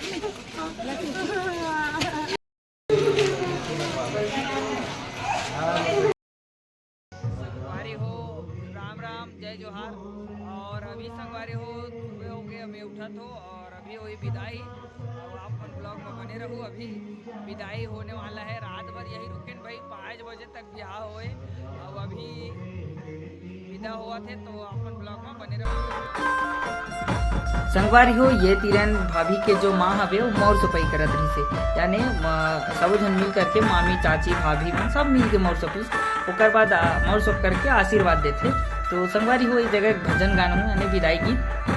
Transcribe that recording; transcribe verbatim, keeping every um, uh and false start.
संगवारी हो, राम राम, जय जोहार। और अभी संगवारी हो, सुबह हो गए, अभी उठत हो और अभी वही विदाई। और आप मन ब्लॉग में बने रहू। अभी विदाई होने वाला है, रात भर यही रुकेन भाई, पाँच बजे तक बिहाव होए। और अभी विदा होवत हे, तो अपन ब्लॉग में बने रहू। संगवारी हो, ये तीरन भाभी के जो माँ हवे, वो मौर सोपई करत रहिसे, यानी, अ, सबो झन मिल करके, मामी, चाची, भाभी मन सब मिल के मौर सोपी, ओकर बाद, अ, मौर सोप करके आशीर्वाद देथे। तो संगवारी हो, ये जगह एक भजन गाना हूँ, यानी विदाई गीत।